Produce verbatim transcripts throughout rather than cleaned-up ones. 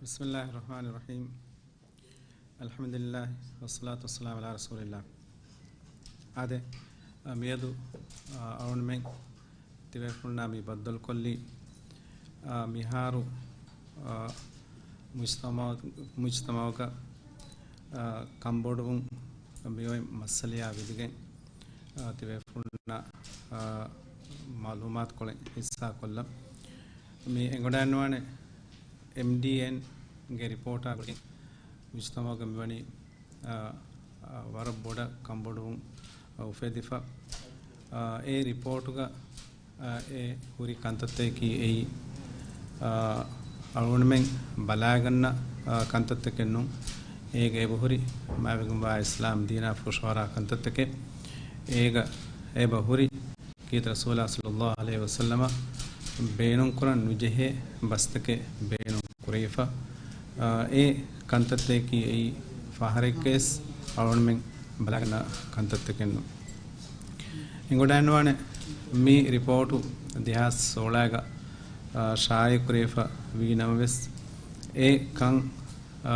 بسم الله الرحمن الرحيم. الحمد لله والصلاة والسلام على رسول الله. އާދެ، އަ، މިއަދު، އަ، އަޅުގަނޑުމެން ތިބޭފުޅުންނާ މި ބައްދަލުކޮށްލީ، އަ، މިހާރު، އަ، މުޖްތަމަޢު-، މުޖްތަމަޢުގަ، އަ، ކަންބޮޑުވުން މިއޮތް މައްސަލަޔާ ވިދިގެން، އަ، ތިބޭފުޅުންނަށް، އަ، މަޢުލޫމާތުކޮޅެއް ހިއްސާކޮށްލަން. މި އެނގިވަޑައިގަންނަވާނެ އެމްޑީއެންގެ ރިޕޯޓާ ގުޅިގެން މުޖްތަމަޢުގަ މިވަނީ، އަ، އަ، ވަރަށް ބޮޑަށް ކަންބޮޑުވުން، އަ، އުފެދިފަ. އަ، އެ ރިޕޯޓުގަ، އަ، އެ ހުރި ކަންތައްތަކަކީ އެއީ، އަ، އަޅުގަނޑުމެން ބަލާގަންނަ، އަ، ކަންތައްތަކެއް ނޫން. އޭގަ އެބަހުރި މާތްވެގެންވާ އިސްލާމް ދީނާ ފުށުއަރާ ކަންތައްތަކެއް. އޭގަ އެބަހުރި ކީރިތި ރަސޫލާ ޞައްލައްލާހު ޢަލައިހި ވަސައްލަމަ ބޭނުންކުރަން ނުޖެހޭ ބަސްތަކެއް ބޭނުން ކުރެވިފަ. އާ، އެ ކަންތައްތަކަކީ އެއީ ފަހަރެއްގަވެސް އަޅުގަނޑުމެން ބަލާގަންނަ ކަންތައްތަކެއް ނޫން. އެނގިވަޑައިގަންނަވާނެ މި ރިޕޯޓު ދެހާސް ސޯޅައިގަ، އާ، ޝާއިޢުކުރެވިފަ ވީ ނަމަވެސް، އެ ކަން އާ،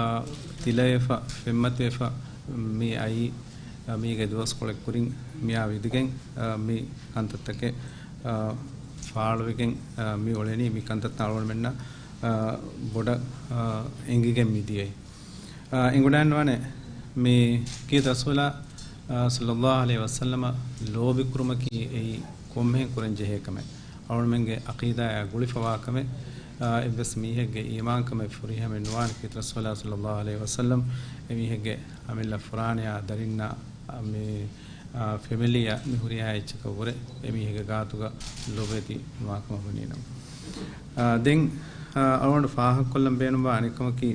ތިލަވެފަ، ފެންމަތިވެފަ މި އައީ، އާ، މީގެ ދުވަސްކޮޅެއް ކުރިން މިއާ ވިދިގެން، އާ، މި ކަންތައްތަކެއް، އާ، ފާޅުވެގެން، އާ، މި އުޅެނީ. މި ކަންތައްތައް އަޅުގަނޑުމެންނަށް، އާ، ބޮޑަށް، އާ، އެނގިގެން މި ދިޔައީ. އާ، އެނގިވަޑައިގަންނަވާނެ މި ކީރިތި ރަސޫލާ، އާ، ޞައްލައްލާހު ޢަލައިހި ވަސައްލަމަ ލޯބިކުރުމަކީ އެއީ ކޮންމެހެން ކުރަން ޖެހޭ ކަމެއް. އަޅުގަނޑުމެންގެ ޢަޤީދާއާ ގުޅިފަވާ ކަމެއް. އާ، އެއްވެސް މީހެއްގެ އީމާންކަމެއް ފުރިހަމައެއް ނުވާނެ ކީރިތި ރަސޫލާ ޞައްލައްލާހު ޢަލައިހި ވަސައްލަމް އެމީހެއްގެ އަމިއްލަ ފުރާނަޔާ ދަރިންނާ، އާ، މި، އާ، ފެމިލީއާ މި ހުރިހާ އެއްޗަކަށް ވުރެ އެމީހެއްގެ ގާތުގަ ލޯބިވެތި ނުވާކަމަށް ވަނީނަމަ. އާ، ދެން، އާ، އަޅުގަނޑު ފާހަގަކޮށްލަން ބޭނުންވާ އަނެއްކަމަކީ،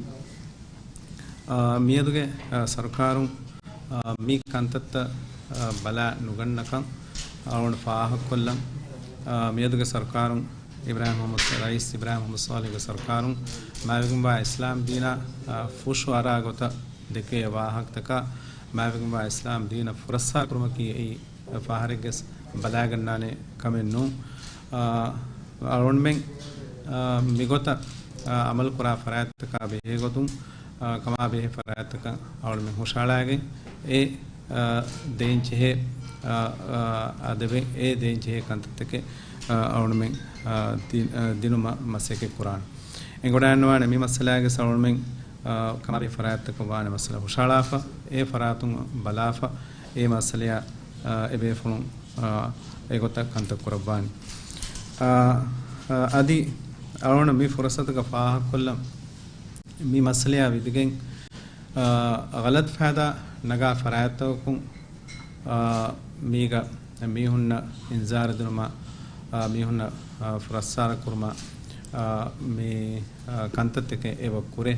އާ، މިއަދުގެ، އާ، ސަރުކާރުން، އާ، މި ކަންތައްތައް، އާ، ބަލާ ނުގަންނަކަން އަޅުގަނޑު ފާހަގަކޮށްލަން. އާ، މިއަދުގެ ސަރުކާރުން އިބްރާހިމް މުޙައްމަދު، ރައީސް އިބްރާހިމް މުޙައްމަދު ޞާލިޙްގެ ސަރުކާރުން މާތްވެގެންވާ އިސްލާމް ދީނާ، އާ، ފުށު އަރާ ގޮތަށް ދެކޭ ވާހަކަތަކާ، މާތްވެގެންވާ އިސްލާމް ދީނަށް ފުރައްސާރަ ކުރުމަކީ އެއީ ފަހަރެއްގަސް ބަލާގަންނާނެ ކަމެއް ނޫން. އާ، އަޅުގަނޑުމެން، އާ، މިގޮތަށް، އާ، އަމަލުކުރާ ފަރާތްތަކާ ބެހޭގޮތުން، އާ، ކަމާބެހޭ ފަރާތްތަކަށް އަޅުގަނޑުމެން ހުށަހަޅާގެން އެ، އާ، ދޭންޖެހޭ، އާ، އާ، އަދަބެއް، އެ ދޭންޖެހޭ ކަންތައްތަކެއް، އާ، އަޅުގަނޑުމެން، އާ، ދި-، އާ، ދިނުމަށް މަސައްކަތް ކުރާނެ. އެނގިވަޑައިގަންނަވާނެ މި މައްސަލާގެ އަޅުގަނޑުމެން، އާ، ކަމާބެހޭ ފަރާތްތަކަށް ވާނެ މައްސަލަ ހުށަހަޅާފަ، އެ ފަރާތުން ބަލާފަ، އެ މައްސަލަޔާ، އާ، އެބޭފުޅުން، އާ، އެގޮތަށް ކަންތައް ކުރައްވާނެ. އާ، އާ، އަދި އަޅުގަނޑު މި ފުރުޞަތުގަ ފާހަގަކޮށްލަން މި މައްސަލަޔާ ވިދިގެން، އާ، ޣަލަޠު ފައިދާ ނަގާ ފަރާތްތަކުން، އާ، މީގަ މީހުންނަށް އިންޒާރު ދިނުމަށް، އާ، މީހުންނަށް، އާ، ފުރައްސާރަ ކުރުމަށް، އާ، މި، އާ، ކަންތައްތަކެއް އެބަ ކުރޭ.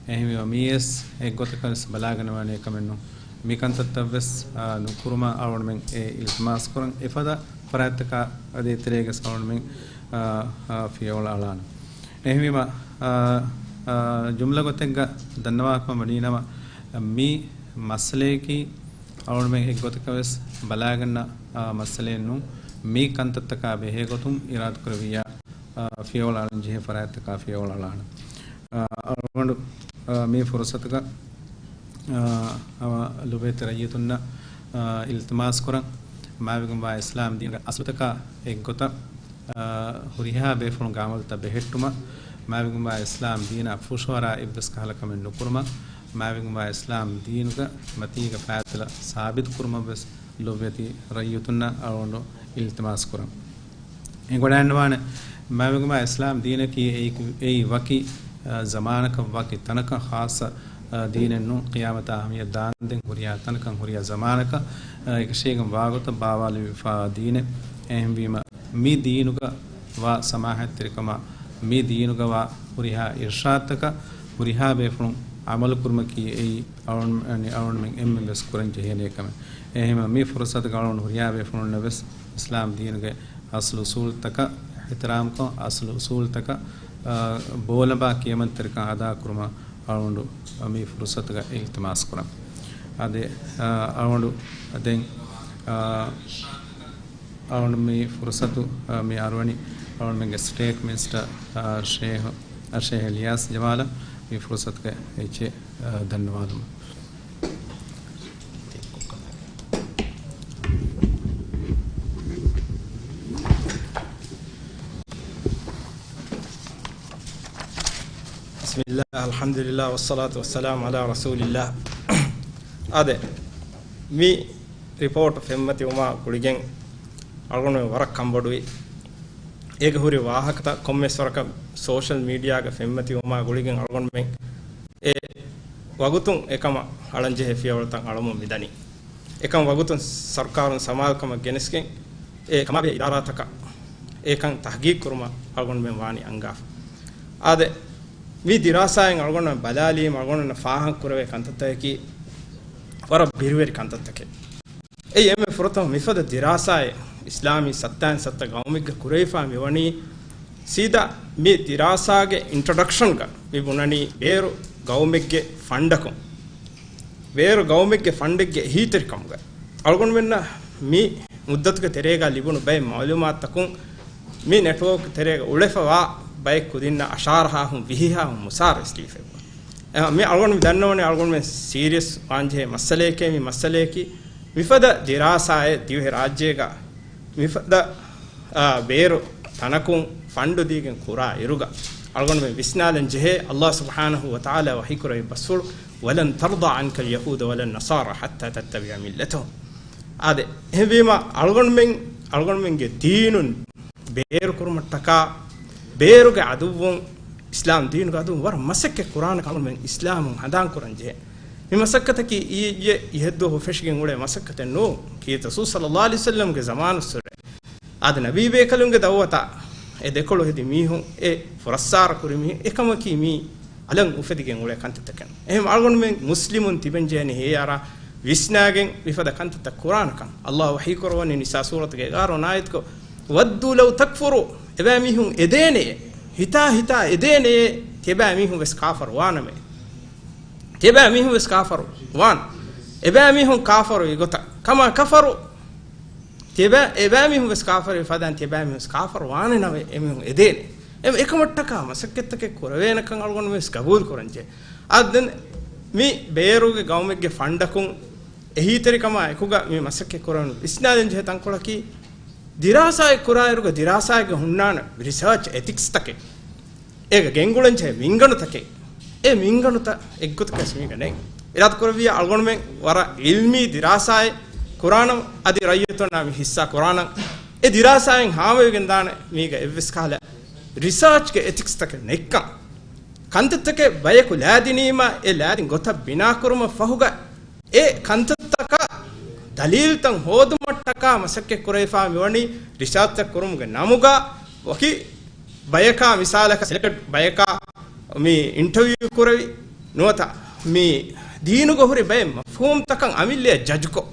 އެހެންވީމަ މީވެސް އެއްގޮތަކަށް ވެސް ބަލާގަންނަވާނެ ކަމެއް ނޫން. މި ކަންތައްތައް ވެސް، އާ، ނުކުރުމަށް އަޅުގަނޑުމެން އެ އިލްތިމާސް ކުރަން. އެފަދަ ފަރާތްތަކާ އަދި އެތެރޭގަސް އަޅުގަނޑުމެން، އާ، އާ، ފިޔަވަޅު އަޅާނެ. އެހެންވީމަ، އާ، އާ، ޖުމްލަ ގޮތެއްގަ ދަންނަވާކަމަށް ވަނީނަމަ، މި މައްސަލަޔަކީ އަޅުގަނޑުމެން އެއްގޮތަކަށް ވެސް ބަލާގަންނަ، އާ، މައްސަލައެއް ނޫން. މި ކަންތައްތަކާ ބެހޭގޮތުން އިރާދަކުރެއްވިއްޔާ، އާ، ފިޔަވަޅު އަޅަން ޖެހޭ ފަރާތްތަކާ ފިޔަވަޅު އަޅާނެ. އާ، އަޅުގަނޑު، އާ، މި ފުރުޞަތުގަ، އާ، ހަމަ ލޮބުވެތި ރައްޔިތުންނަށް، އާ، އިލްތިމާސް ކުރަން، މާތްވެގެންވާ އިސްލާމް ދީނުގެ އަސްލުތަކާ އެއްގޮތަށް، އާ، ހުރިހާ ބޭފުޅުންގެ އަމަލުތައް ބެހެއްޓުމަށް، މާތްވެގެންވާ އިސްލާމް ދީނާ ފުށުއަރާ އެއްވެސް ކަހަލަ ކަމެއް ނުކުރުމަށް، މާތްވެގެންވާ އިސްލާމް ދީނުގަ މަތީގަ ފާތިލަ ސާބިތު ކުރުމަށް ވެސް ލޮބުވެތި ރައްޔިތުންނަށް އަޅުގަނޑު އިލްތިމާސް ކުރަން. އެނގިވަޑައިގަންނަވާނެ، މާތްވެގެންވާ އިސްލާމް ދީނަކީ އެއީ، އެއީ ވަކި، އަ، ޒަމާނަކަށް ވަކި ތަނަކަށް ޚާއްޞަ، އަ، ދީނެއް ނޫން. ޤިޔާމަތާ އަހައްމިއްޔަތު ދާންދެން ހުރިހާ ތަނަކަށް ހުރިހާ ޒަމާނަކަށް، އަ، އެކަށީގެން ވާގޮތަށް ބާވާލެވިފާ ދީނެއް. އެހެންވީމަ، މި ދީނުގަ ވާ ސަމާޙަތްތެރިކަމާ، މި ދީނުގަ ވާ ހުރިހާ އިރްޝާދުތަކަށް ހުރިހާ ބޭފުޅުން ޢަމަލު ކުރުމަކީ އެއީ އަޅުގަނޑު-، އަޅުގަނޑުމެން އެންމެން ވެސް ކުރަން ޖެހޭނެ ކަމެއް. އެހެންވީމަ، މި ފުރުޞަތުގަ އަޅުގަނޑު ހުރިހާ ބޭފުޅުންނަށް ވެސް އިސްލާމް ދީނުގެ އަސްލު އުޞޫލުތަކަށް އިޙްތިރާމްކޮށް، އަސްލު އުޞޫލުތަކަށް، އަ، ބޯލަނބާ ކިޔަމަންތެރިކަން އަދާކުރުމަށް އަޅުގަނޑު މި ފުރުޞަތުގަ އިލްތިމާސް ކުރަން. އާދެ، އަ، އަޅުގަނޑު ދެން، އަ، އަޅުގަނޑު މި ފުރުޞަތު، އަ، މި އަރުވަނީ އަޅުގަނޑުމެންގެ ސްޓޭޓް މިނިސްޓަރ، އަ، ޝޭހް، އަ، ޝޭހް އިލްޔާސް ޖަމާލަށް. މި ފުރުސަތުގައި އެއްޗެއް، އާ، ދަންނަވާލަމުން. بسم الله، الحمد لله، والصلاة والسلام على رسول الله. އާދެ، މި ރިޕޯޓް ފެންމަތިވުމާ ގުޅިގެން އަޅުގަނޑުމެން ވަރަށް ކަންބޮޑުވި. އޭގެ ހުރި ވާހަކަތައް ކޮންމެސް ވަރަކަށް ސޯޝަލް މީޑިއާގަ ފެންމަތިވުމާ ގުޅިގެން އަޅުގަނޑުމެން އެ ވަގުތުން އެކަމަށް އަޅަންޖެހޭ ފިޔަވަޅުތައް އަޅަމުން މިދަނީ. އެކަމަށް ވަގުތުން ސަރުކާރުން ސަމާލުކަމަށް ގެނެސްގެން އެ ކަމާބެހޭ އިދާރާތަކަށް އެކަން ތަހްގީގު ކުރުމަށް އަޅުގަނޑުމެން ވާނީ އަންގާފަ. އާދެ، މި ދިރާސާއިން އަޅުގަނޑުމެން ބަލާލީމަ އަޅުގަނޑުމެންނަށް ފާހަގަކުރެވޭ ކަންތައްތަކަކީ ވަރަށް ބިރުވެރި ކަންތައްތަކެއް. އެއީ އެންމެ ފުރަތަމަ މިފަދަ ދިރާސާއެއް އިސްލާމީ ސައްތައިން ސައްތަ ގައުމެއްގަ ކުރެވިފާ މިވަނީ، ސީދާ މި ދިރާސާގެ އިންޓްރޮޑަކްޝަންގަ މި ބުނަނީ ބޭރު ގައުމެއްގެ ފަންޑަކުން، ބޭރު ގައުމެއްގެ ފަންޑެއްގެ އެހީތެރިކަމުގަ. އަޅުގަނޑުމެންނަށް މި މުއްދަތުގެ ތެރޭގަ ލިބުނު ބައެއް މައުލޫމާތުތަކުން މި ނެޓްވޯކް ތެރޭގަ އުޅެފަވާ ބައެއް ކުދިންނަށް އަށާރަ ހާހުން ވިހި ހާހުން މުސާރަ ވެސް ލިބިފައިވާ. އެ، މި އަޅުގަނޑު މި ދަންނަވަނީ އަޅުގަނޑުމެން ސީރިއަސް ވާންޖެހޭ މައްސަލައެކޭ މި މައްސަލަޔަކީ. މިފަދަ ދިރާސާއެއް ދިވެހި ރާއްޖޭގަ މިފަދަ، އާ، ބޭރު ތަނަކުން ފަންޑު ދީގެން ކުރާ އިރުގަ އަޅުގަނޑުމެން ވިސްނާލަން ޖެހޭ، އައްލާހު ސުބްޙާނަހު ވަތަޢާލާ ވަޙީކުރެއްވި ބަސްފުޅު، "ولن ترضى عنك اليهود ولا النصارى حتى تتبع ملتهم." އާދެ، އެހެންވީމަ އަޅުގަނޑުމެން، އަޅުގަނޑުމެންގެ ދީނުން ބޭރުކުރުމަށްޓަކާ، ބޭރުގެ އަދުއްވުން، އިސްލާމް ދީނުގެ އަދުއްވުން ވަރަށް މަސައްކަތް ކުރާނެ ކަމަށް އިސްލާމުން ހަނދާން ކުރަން ޖެހޭ. މި މަސައްކަތަކީ އިއްޔެ އިހެއްދުވަހު ފެށިގެން އުޅޭ މަސައްކަތެއް ނޫން. ކީރިތި ރަސޫލު ޞައްލައްލާހު ޢަލައިހި ވަސައްލަމްގެ ޒަމާނުއްސުރެ އާދެ، ނަބީ ބޭކަލުންގެ ދައުވަތާ އެ ދެކޮޅު ހެދި މީހުން، އެ ފުރައްސާރަ ކުރި މީހުން، އެކަމަކީ މީ އަލަށް އުފެދިގެން އުޅޭ ކަންތައްތަކެއް. އެހެން އަޅުގަނޑުމެން މުސްލިމުން ތިބެން ޖެހެނީ ހޭޔާރާ ވިސްނާގެން މިފަދަ ކަންތައްތައް ކުރާނެކަން. އައްލާހު ވަޙީ ކުރައްވަނީ ނިސާ ސޫރަތުގެ އެގާރަ ވަނަ އާޔަތުގަ، "وَدُّوا لَوْ تَكْفُرُونَ." އެބައިމީހުން އެދޭނެޔޭ، ހިތާ ހިތާ އެދޭނެޔޭ، ތިޔަބައިމީހުން ވެސް ކާފަރު ވާނަމޭ. ތިޔަބައިމީހުން ވެސް ކާފަރު ވާން. އެބައިމީހުން ކާފަރު އެގޮތަށް. كَمَا كَفَرُوا. ތިޔަބައި-، އެބައިމީހުން ވެސް ކާފަރު ފަދައިން ތިޔަބައިމީހުން ވެސް ކާފަރު ވާނެ ނަމެ، އެމީހުން އެދޭނެ. އެ-، އެކަމަށްޓަކާ މަސައްކަތްތަކެއް ކުރެވޭނެކަން އަޅުގަނޑު ވެސް ގަބޫލު ކުރަންޖެ. އާދެ، ދެން މި ބޭރުގެ ގައުމެއްގެ ފަންޑަކުން އެހީތެރިކަމާ އެކުގަ މި މަސައްކަތް ކުރަން ވިސްނާލަން ޖެހޭ ތަންކޮޅަކީ، ދިރާސާއެއް ކުރާއިރުގަ ދިރާސާގެ ހުންނާނެ ރިސާޗް އެތިކްސްތަކެއް. އޭގަ ގެންގުޅެންޖެހޭ މިންގަނޑުތަކެއް، އެ މިންގަނޑުތައް އެއްގޮތަކަސް މީގަ ނެތް. އިރާދަކުރެއްވިއްޔާ އަޅުގަނޑުމެން ވަރަށް އިލްމީ ދިރާސާއެއް ކުރާނަން، އަދި ރައްޔިތުންނާ މި ހިއްސާ ކުރާނަން. އެ ދިރާސާއިން ހާމަވެގެން ދާނެ މީގަ އެއްވެސް ކަހަލަ ރިސާޗްގެ އެތިކްސްތަކެއް ނެތްކަން. ކަންތައްތަކެއް ބަޔަކު ލާދިނީމަ، އެ ލާދިން ގޮތަށް ބިނާކުރުމަށް ފަހުގަ އެ ކަންތައްތަކަށް ދަލީލްތައް ހޯދުމަށްޓަކާ މަސައްކަތް ކުރެވިފާ މިވަނީ ރިސާޗްތައް ކުރުމުގެ ނަމުގަ ވަކި ބަޔަކާ މިސާލަކަށް ސެލެކްޓެޑް ބަޔަކާ މި އިންޓަވިއު ކުރެވި ނުވަތަ މި ދީނުގަ ހުރި ބައެއް މަފްހޫމްތަކަށް އަމިއްލައަށް ޖަޖްކޮށް،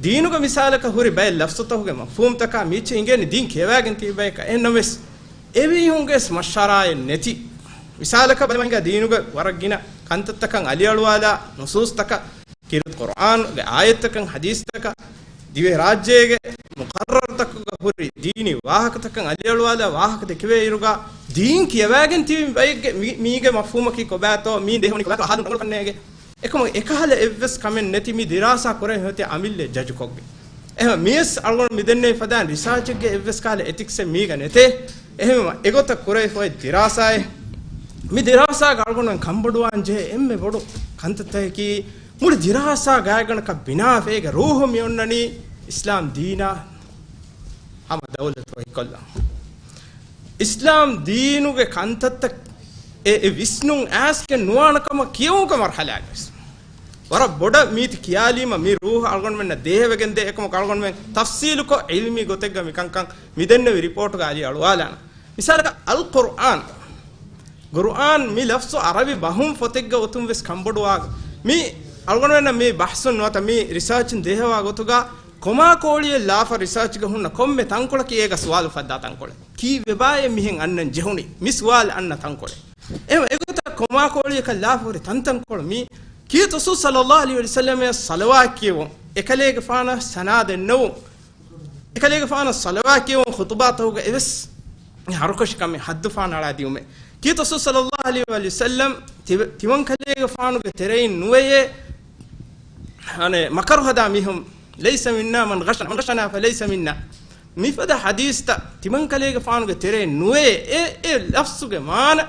ދީނުގަ މިސާލަކަށް ހުރި ބައެއް ލަފްޒުތަކުގެ މަފްހޫމްތަކާ މީޗެއް އިނގޭނެ ދީން ކިޔަވާގެން ތިބި ބަޔަކަށް. އެހެންނަމަވެސް، އެމީހުންގެ ވެސް މަޝްވަރާއެއް ނެތި. މިސާލަކަށް ބަލަމަ ހިނގާ ދީނުގެ ވަރަށް ގިނަ ކަންތައްތަކަށް އަލިއަޅުވާލާ ނުސޫސްތަކަށް، ކީރިތި ޤުރްއާނުގެ އާޔަތްތަކަށް، ޙަދީޘްތަކަށް، ދިވެހިރާއްޖޭގެ މުޤައްރަރުތަކުގަ ހުރި ދީނީ ވާހަކަތަކަށް އަލިއަޅުވާލާ ވާހަކަ ދެކެވޭ އިރުގަ، ދީން ކިޔަވާގެން ތިބި ބައެއްގެ މި-، މީގެ މަފްހޫމަކީ ކޮބާތޯ، މީ ދޭހަވަނީ ކޮބާތޯ އަހާލުން ރަނގަޅު ކަންނޭގެ. އެކަމަކު އެކަހަލަ އެއްވެސް ކަމެއް ނެތި މި ދިރާސާ ކުރެވެން ހޮތެ އަމިއްލަ ޖަޖުކޮށްގެން. އެހެން މިވެސް އަޅުގަނޑު މިދެންނެވި ފަދައިން ރިސާޗެއްގެ އެއްވެސް ކަހަލަ އެތިކްސެއް މީގަ ނެތޭ. އެހެންވީމަ އެގޮތަށް ކުރެވިފައި ދިރާސާއެއް. މި ދިރާސާގަ އަޅުގަނޑުމެން ކަންބޮޑުވާން ޖެހޭ އެންމެ ބޮޑު ކަންތައްތަކަކީ، މުޅި ދިރާސާ ގާތްގަނޑަކަށް ބިނާވެ އޭގެ ރޫހު މިއޮންނަނީ އިސްލާމް ދީނާ ހަމަ ދައުލަތު އޮތްކޮށްލަން. އިސްލާމް ދީނުގެ ކަންތައްތައް އެ، އެ ވިސްނުން އައިސްގެން ނުވާނެ ކަމަށް ކިޔެވުމުގެ މަރުޙަލާގަވެސް. ވަރަށް ބޮޑަށް މީތި ކިޔާލީމަ މި ރޫހު އަޅުގަނޑުމެންނަށް ދޭހަވެގެންދޭ އެކަމަކު އަޅުގަނޑުމެން ތަފްސީލުކޮށް ޢިލްމީ ގޮތެއްގަ މިކަންކަން މިދެންނެވި ރިޕޯޓުގަ އަލި އަޅުވާލާނަން. މިސާލަކަށް އަލް ޤުރްއާން. ޤުރްއާން މި ލަފްޒު ޢަރަބި ބަހުން ފޮތެއްގަ އޮތުން ވެސް ކަންބޮޑުވާ. މި އަޅުގަނޑުމެންނަށް މި ބަޙްސުން ނުވަތަ މި ރިސާޗުން ދޭހަވާ ގޮތުގަ ކޮމާ ކޯޅިއެއް ލާފަ ރިސާޗްގަ ހުންނަ ކޮންމެ ތަންކޮޅަކީ އޭގަ ސުވާލު ފައްދާ ތަންކޮޅެއް. ކީއްވެބާއޭ މިހެން އަންނަން ޖެހުނީ؟ މި ސުވާލު އަންނަ ތަންކޮޅެއް. އެ، އެގޮތަށް ކޮމާ ކޯޅިއަކަށް ލާފަ ހުރި ތަންތަންކޮޅު މީ. ކީރިތި ރަސޫލު ޞައްލައްލާހު ޢަލައިހި ވަސައްލަމަށް ޞަލަވާތް ކިޔެވުން، އެކަލޭގެފާނަށް ސަނާ ދެންނެވުން، އެކަލޭގެފާނަށް ޞަލަވާތް ކިޔެވުން ޚުޠުބާތަކުގަ އެވެސް ހަރުކަށި ކަމެއް ޙައްދު ފަހަނައަޅާދިއުމެއް. ކީރިތި ރަސޫލު ޞައްލައްލާހު ޢަލައިހި ވަސައްލަމް ތި-، ތިމަންކަލޭގެފާނުގެ ތެރެއިން ނުވެޔޭ، އަނެއް، މަކަރު ހަދާ މީހުން، "ليس منا من غشنا، من غشنا فليس منا." މިފަދަ ޙަދީޘްތައް ތިމަންކަލޭގެފާނުގެ ތެރެއިން ނުވެޔޭ. އެ، އެ ލަފްޒުގެ މާނަ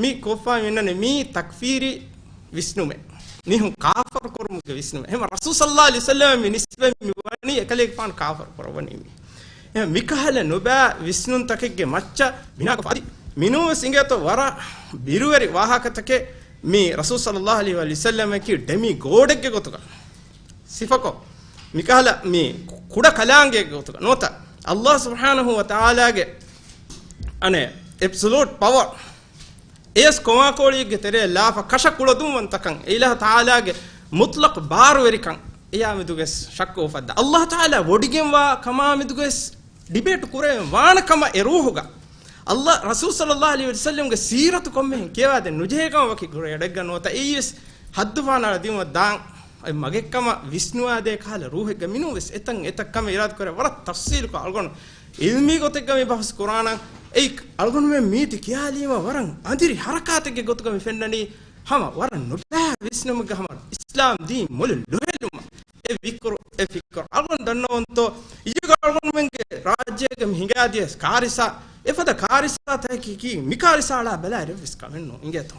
މި ކޮށްފަ މިންނަނީ މީ ތަކްފީރީ ވިސްނުމެއް. މީހުން ކާފަރު ކުރުމުގެ ވިސްނުމެއް. އެހެން ރަސޫލު ޞައްލައްލާހު ޢަލައިހި ވަސައްލަމަށް މި ނިސްބަތް މި ވަނީ އެކަލޭގެފާނު ކާފަރު ކުރައްވަނީ މީ. އެހެން މިކަހަލަ ނުބައި ވިސްނުންތަކެއްގެ މައްޗަށް ބިނާކޮށްފަ އަދި މިނޫންވެސް އިނގޭތޯ ވަރަށް ބިރުވެރި ވާހަކަތަކެއް މި ރަސޫލު ޞައްލައްލާހު ޢަލައިހި ވަސައްލަމަކީ ޑެމި ގޯޑެއްގެ ގޮތުގަ ސިފަކޮށް، މިކަހަލަ މި ކުޑަ ކަލާނގެއެއްގެ ގޮތުގަ ނުވަތަ، ﷲ ސުބްޙާނަހު ވަ ތަޢާލާގެ އަނެއް އެބްސޮލޫޓް ޕަވަރ، އެޔަސް ކޮމާކޯޅިއެއްގެ ތެރެއަށް ލާފަ ކަށަ ކުޅަދުންވަންތަކަން، އެ އިލާހު ތަޢާލާގެ މުޠްލަޤު ބާރުވެރިކަން، އެޔާ މެދުގަސް ޝައްކު އުފައްދާ. ﷲ ތަޢާލާ ވޮޑިގެންވާ ކަމާ މެދުގަސް ޑިބޭޓު ކުރެވެން ވާނެ ކަމަށް އެ ރޫޙުގަ ﷲ، ރަސޫލު ޞައްލައްލާހު ޢަލައިހި ވަސައްލަމްގެ ސީރަތު ކޮންމެހެން ކިޔަވާދޭ ނުޖެހޭ ކަމަށް ވަކި ގުޅޭ އަޑެއްގަ ނުވަތަ އެއީވެސް ޙައްދު ފަނަރަ ދިއުމަށް ދާން އެ މަގެއްކަމަށް ވިސްނުވާދޭ ކަހަލަ ރޫޙެއްގަ މިނޫންވެސް އެތަން އެތައް ކަމެއް އިރާދަކުރެ ވަރަށް ތަފްޞީލުކޮށް އަޅުގަނޑު ޢިލްމީ ގޮތެއްގަ މި ބަހުސް ކުރާނަން. އެއީ އަޅުގަނޑުމެން މީތި ކިޔާލީމަ ވަރަށް އަނދިރި ޙަރަކާތެއްގެ ގޮތުގަ މި ފެންނަނީ ހަމަ ވަރަށް ނުބައި ވިސްނުމެއްގަ ހަމަ އިސްލާމް ދީން މޮޅު ލޮހެލުމަށް. އެ ފިކުރު، އެ ފިކުރު. އަޅުގަނޑު ދަންނަވަންތޯ، އިއްޔެގަ އަޅުގަނޑުމެންގެ ރާއްޖޭގަ މި ހިނގާދިޔަ ކާރިސާ، އެފަދަ ކާރިސާތަކަކީ މި ކާރިސާ އަޅާ ބަލާއިރު އެއްވެސް ކަމެއް ނޫން އިނގޭތޯ.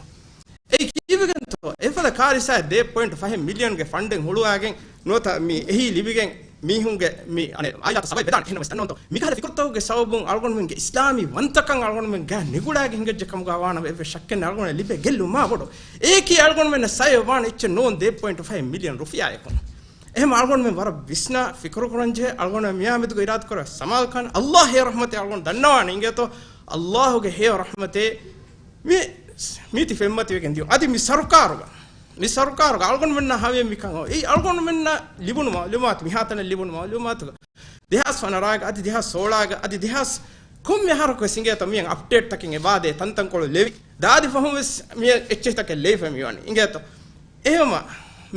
އެއީ ކީއްވެގެންތޯ؟ އެފަދަ ކާރިސާއެއް ދެ ޕޮއިންޓް ފަހެއް މިލިއަންގެ ފަންޑެއް ހުޅުވާގެން ނުވަތަ މި އެހީ ލިބިގެން މީހުންގެ މި އަނެއް އާއިލާތައް ސަބަބެއް ވެދާނެ. އެހެންނަމަވެސް ދަންނަވަންތޯ، މިކަހަލަ ފިކުރުތަކުގެ ސަބަބުން އަޅުގަނޑުމެންގެ އިސްލާމީ ވަންތަކަން އަޅުގަނޑުމެން ގާ ނިގުޅާގެ ހިނގައްޖެ ކަމުގަ ވާނަމަ އެއްވެސް ޝައްކެއް ނެތް. އަޅުގަނޑަށް ލިބޭ ގެއްލުމާ ބޮޑު. އެއީކީ އަޅުގަނޑުމެންނަށް ސައި ވާނެ އެއްޗެއް ނޫން ދެ ޕޮއިންޓް ފަހެއް މިލިއަން ރުފިޔާއަކުން. އެހެން އަޅުގަނޑުމެން ވަރަށް ވިސްނާ ފިކުރު ކުރަންޖެހޭ. އަޅުގަނޑުމެން މިއާ މެދުގަ އިރާދަކުރާ ސަމާލުކަން ﷲ އެ ރަޙްމަތެއް އަޅުގަނޑު ދަންނަވާނެ އިނގޭތޯ. ﷲ ގެ ހެޔޮ ރަޙްމަތެއް މި، މީތި ފެންމަތިވެގެން ދިޔުން. އަދި މި ސަރުކާރުގަ، މި ސަރުކާރުގަ އަޅުގަނޑުމެންނާ ހަމަޔަށް މިކަން އެއީ އަޅުގަނޑުމެންނަށް ލިބުނު މައުލޫމާތު، މިހާތަނަށް ލިބުނު މައުލޫމާތުގަ ދެހާސް ފަނަރަގަ އަދި ދެހާސް ސޯޅަގަ އަދި ދެހާސް ކޮންމެ އަހަރަކު ވެސް އިނގޭތޯ މިއަށް އަޕްޑޭޓްތަކެއް އެބާދޭ ތަންތަންކޮޅު ލެވި. ދާދި ފަހުން ވެސް މިއަށް އެއްޗެހިތަކެއް ލެވިފަ މިވަނީ އިނގޭތޯ. އެހެންވީމަ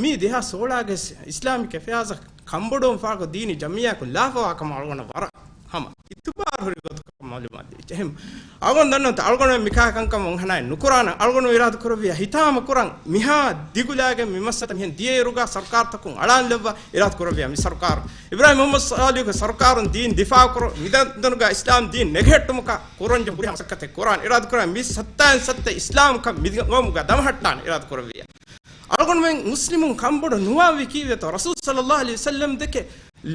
މީ ދެހާސް ސޯޅަގެ އިސްލާމިކް އެފެއާޒަށް ކަންބޮޑުވުން ފާކޮށް ދީނީ ޖަމްޢިއްޔާއަކުން ލާފަވާ ކަމަށް އަޅުގަނޑަށް ވަރަށް ހަމަ އިތުބާރު ހުރި ގޮތަކަށް މައުލޫމާތު ދެވިއްޖެ. އެހެން އަޅުގަނޑު ދަންނަވަންތޯ އަޅުގަނޑުމެން މިކާ ކަންކަމަށް އަންހަނާއެއް ނުކުރާނަން. އަޅުގަނޑު އިރާދަ ކުރެއްވިޔާ ހިތާމަ ކުރަން މިހާ ދިގުލާގެން މި މައްސަލަ މިހެން ދިޔައިރުގަ ސަރުކާރުތަކުން އަޅާން ލައްވާ އިރާދަ ކުރެއްވިޔާ މި ސަރުކާރު އިބްރާހިމް މުޙައްމަދު ޞާލިޙުގެ ސަރުކާރުން ދީން ދިފާޢު ކުރުން މި ދަން-، ދަންނަވަންތޯ އިސްލާމް ދީން ނެގެހެއްޓުމަކަށް ކުރަންޖެހޭ ހުރިހާ މަސައްކަތެއް ކުރާން އިރާދަ ކުރާން މި ސައްތައިން ސައްތަ އިސްލާމްކަން މި ގައުމުގަ ދަމަހައްޓާން އިރާދަ ކުރެއްވިޔާ. އަޅުގަނޑުމެން މުސްލިމުން ކަންބޮޑު ނުވާންވީ ކީއްވެތޯ؟ ރަސޫލު ޞައްލައްލާހު ޢަލައިހި ވަސައްލަމް ދެކެ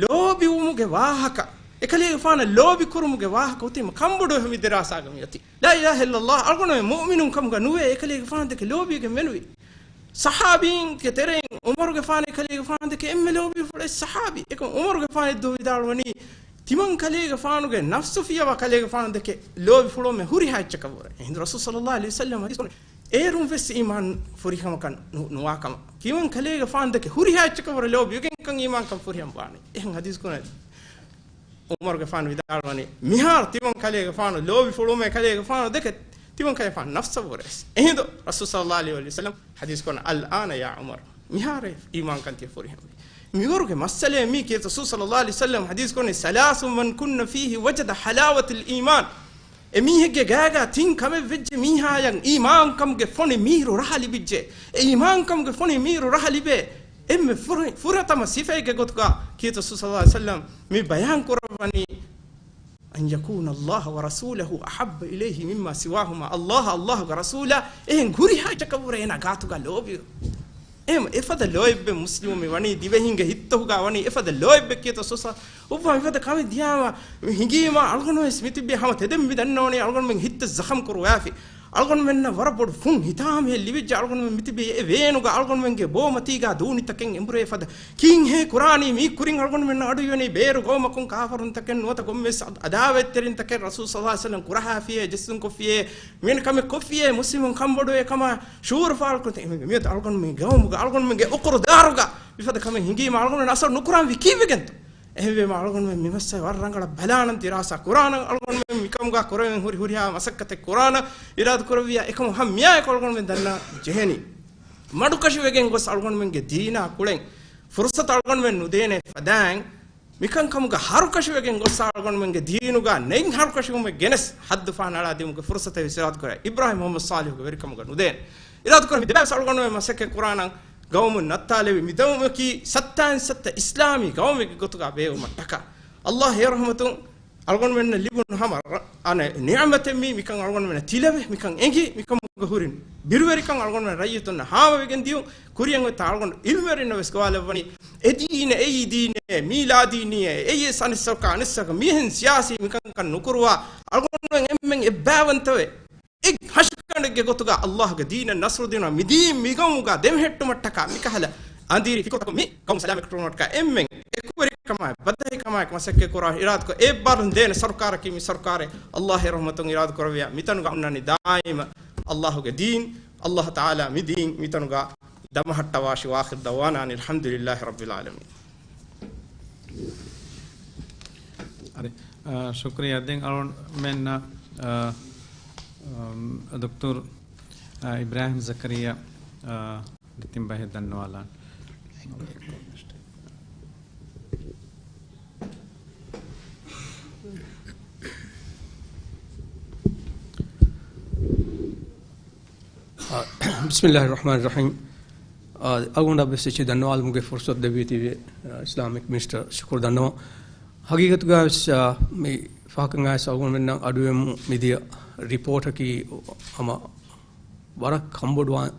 ލޯބިވުމުގެ ވާހަކަ، އެކަލޭގެފާނަށް ލޯބި ކުރުމުގެ ވާހަކަ އޮތީމަ ކަންބޮޑުވެފަ މި ދިރާސާގަ މިއޮތީ. ލާ އިލާހަ އިއްލައްލާހު، އަޅުގަނޑުމެން މުއުމިނުން ކަމުގަ ނުވޭ އެކަލޭގެފާނު ދެކެ ލޯބިވެގެން މެނުވީ. ޞަޙާބީންގެ ތެރެއިން ޢުމަރުގެފާނު އެކަލޭގެފާނު ދެކެ އެންމެ ލޯބިވެފަ ހުރި ޞަޙާބީ. އެކަމް ޢުމަރުގެފާނު އެއްދުވަހު ވިދާޅުވަނީ، ތިމަން ކަލޭގެފާނުގެ ނަފްސު ފިޔަވާ ކަލޭގެފާނު ދެކެ ލޯބިފުޅުވުމެއް ހުރިހާ އެއްޗަކަށްވުރެ. އެހިނދު ރަސޫލު ޞައްލައްލާހު ޢަލައިހި ވަސައްލަމް ޙަދީޘް ކުރަނީ އޭރުން ވެސް އީމާން ފުރިހަމަކަށް ނު-، ނުވާކަމަށް. ތިމަން ކަލޭގެފާނު ދެކެ ހުރިހާ އެއްޗަކަށްވުރެ ލޯބިވެގެންކަން އީމާންކަން ފުރިހަމަ ވާނީ. އެހެން ޙަދީޘް ކުރަނީ ޢުމަރުގެފާނު ވިދާޅުވަނީ، މިހާރު ތިމަން ކަލޭގެފާނު ލޯބިފުޅުވުމޭ ކަލޭގެފާނު ދެކެ ތިމަން ކަލޭގެފާނު ނަފްސަށްވުރެ. އެހިނދު ރަސޫލު ޞައްލައްލާހު ޢަލައިހި ވަސައްލަމް ޙަދީޘް ކުރަނީ، الآن يا عمر، މިހާރޭ އީމާންކަން ތިޔަ ފުރިހަމަވީ. މިވަރުގެ މައްސަލައެއް މީ ކީރިތި ރަސޫލު ޞައްލައްލާހު ޢަލައިހި ވަސައްލަމް ޙަދީޘް ކުރަނީ، ثلاث من كن فيه وجد حلاوة الإيمان. އެމީހެއްގެ ގާގާ ތިން ކަމެއް ވެއްޖެ މީހާޔަށް އީމާންކަމުގެ ފޮނި މީރު ރަހަ ލިބިއްޖެ. އެ އީމާންކަމުގެ ފޮނި މީރު ރަހަ ލިބޭ އެންމެ ފުރި-، ފުރަތަމަ ސިފައެއްގެ ގޮތުގަ ކީރިތި ރަސޫލު ޞައްލައްލާހު ޢަލައިހި ވަސައްލަމް މި ބަޔާން ކުރައްވަނީ، أن يكون الله ورسوله أحب إليه مما سواهما. ﷲ، ﷲގެ ރަސޫލާ އެހެން ހުރިހާ އެއްޗަކަށްވުރެ އޭނާ ގާތުގަ ލޯބިވެ. އެހެން އެފަދަ ލޯތްބެއް މުސްލިމު މި ވަނީ ދިވެހިންގެ ހިތްތަކުގަ ވަނީ އެފަދަ ލޯތްބެއް ކީރިތި ރަސޫލު ޞައްލައްލާހު ޢަލައިހި ވަސައްލަމް. އުއްވާ މިފަދަ ކަމެއް ދިޔާމަ ހިނގީމަ އަޅުގަނޑު ވެސް މިތިބީ ހަމަ ތެދެއް މި ދަންނަވަނީ އަޅުގަނޑުމެން ހިތްތައް ޒަޚަމް ކުރުވާފި. އަޅުގަނޑުމެންނަށް ވަރަށް ބޮޑު ފުން ހިތާމައެއް ލިބިއްޖެ. އަޅުގަނޑުމެން މިތިބީ އެ ވޭނުގަ އަޅުގަނޑުމެންގެ ބޯމަތީގަ ދޫނިތަކެއް އެނބުރޭ ފަދަ ކީއްހޭ ކުރާނީ؟ މީ ކުރިން އަޅުގަނޑުމެންނަށް އަޑުއިވެނީ ބޭރު ގައުމަކުން ކާފަރުންތަކެއް ނުވަތަ ކޮންމެސް އަދ-، އަދާވަތްތެރިންތަކެއް ރަސޫލު ޞައްލައްލާހު ޢަލައިހި ވަސައްލަމް ކުރަހާފިޔޭ، ޖެއްސުން ކޮށްފިޔޭ، މިވެނި ކަމެއް ކޮށްފިޔޭ، މުސްލިމުން ކަންބޮޑުވޭ ކަމަށް ޝުޢޫރު ފާޅުކޮށް މިއޮތް އަޅުގަނޑުމެން ގައުމުގަ އަޅުގަނޑުމެންގެ އުޤުރު ދާރުގަ މިފަދަ ކަމެއް ހިނގީމަ އަޅުގަނޑުމެން އަސަރު ނުކުރާންވީ ކީއްވެގެންތޯ؟ އެހެންވީމަ އަޅުގަނޑުމެން މި މައްސަލަ ވަރަށް ރަނގަޅަށް ބަލާނަން ދިރާސާ ކުރާނަން. އަޅުގަނޑުމެން މިކަމުގަ ކުރެވެން ހުރި ހުރިހާ މަސައްކަތެއް ކުރާނަން އިރާދަ ކުރެއްވިޔާ އެކަމު ހަމަ މިއާއެކު އަޅުގަނޑުމެން ދަންނަ ޖެހެނީ. މަޑުކަށިވެގެން ގޮސް އަޅުގަނޑުމެންގެ ދީނާ ކުޅެން ފުރުޞަތު އަޅުގަނޑުމެން ނުދޭނެ ފަދައިން މިކަންކަމުގަ ހަރުކަށިވެގެން ގޮއްސަ އަޅުގަނޑުމެންގެ ދީނުގަ ނެތް ހަރުކަށިވުމެއް ގެނެސް ހައްދު ފަހަނަ އަޅާދިއުމުގެ ފުރުސަތެއް ވެސް އިރާދަކުރޭ. އިބްރާހިމް މުހައްމަދު ޞާލިޙުގެ ވެރިކަމުގަ ނުދޭނެ. އިރާދަކުރޭ މި ދެބައިސް އަޅުގަނޑުމެން މަސައްކަތް ކުރާނަން ގައުމުން ނައްތާލެވި މި ގައުމަކީ ސައްތައިން ސައްތަ އިސްލާމީ ގައުމެއްގެ ގޮތުގަ ބޭއްވުމަށްޓަކާ. އައްލާހު ރަޙްމަތުން އަޅުގަނޑުމެންނަށް ލިބުނު ހަމަ ރަ-، އަނެއް ނިޢުމަތެއް މީ، މިކަން އަޅުގަނޑުމެންނަށް ތިލަވެ، މިކަން އެނގި، މިކަމުގަ ހުރި ބިރުވެރިކަން އަޅުގަނޑުމެން ރައްޔިތުންނަށް ހާމަވެގެން ދިޔުން. ކުރިއަށް އޮތްތާ އަޅުގަނޑު ޢިލްމުވެރިންނަށް ވެސް ގޮވާލައްވަނީ، އެ ދީނެއް އެއީ ދީނެއް، މީލާދީ ދީނެއް، އެއީ ވެސް އަނެއް ސަރުކާރަށް އަނެއް ސަރުކާރަށް މިހެން ސިޔާސީ މިކަންކަން ނުކުރުވާ، އަޅުގަނޑުމެން އެންމެން އެއްބައިވަންތަވެ، އެއް ހަށިގަނޑެއްގެ ގޮތުގަ އައްލާހުގެ ދީނަށް ނަޞްރު ދިނުމަށް މި ދީން މި ގައުމުގަ ދެމެހެއްޓުމަށްޓަކާ މިކަހަލަ އަނދިރި ފިކުރުތަކުން މި ގައުމު ސަލާމަތްކުރުމަށްޓަކާ އެންމެން އެކުވެރިކަމާއި ބައްދަހިކަމާއެކު މަސައްކަތް ކުރާ އިރާދަކޮށް އެއްބާރުލުން ދޭނެ ސަރުކާރަކީ މި ސަރުކާރެއް. އައްލާހު ރަޙްމަތުން އިރާދަ ކުރެއްވިޔާ މިތަނުގަ އޮންނަނީ ދާއިމަށް އައްލާހުގެ ދީން، އައްލާހު ތަޢާލާ މި ދީން މިތަނުގަ ދަމަހައްޓަވާށި. ވާޚިރު ދަޢުވާނާ އަނިލް ޙަމްދުލިއްލާހި ރައްބިލް ޢާލަމީން. އަރި، އާ، ޝުކުރިއްޔާ. ދެން އަޅުގަނޑުމެންނަށް، އާ، އަމް، ދޮކްޓަރު، އާ، އިބްރާހިމް ޒަކަރިއްޔާ، އާ، ދެތިން ބަހެއް ދަންނަވާލާން. އާ، ބިސްމިއްލާހި ރަޙްމާނި ރަޙީމް. އާ، އަޅުގަނޑަށް ވެސް އެއްޗެއް ދަންނަވާލުމުގެ ފުރުޞަތު ދެއްވީތީވެ، އާ، އިސްލާމިކް މިނިސްޓަރ ޝުކުރު ދަންނަވަން. ހަގީގަތުގައި ވެސް، އާ، މި ފަހަކަށް އައިސް އަޅުގަނޑުމެންނަށް އަޑުއެއް މިދިޔަ ރިޕޯޓަކީ ހަމަ ވަރަށް ކަންބޮޑުވާން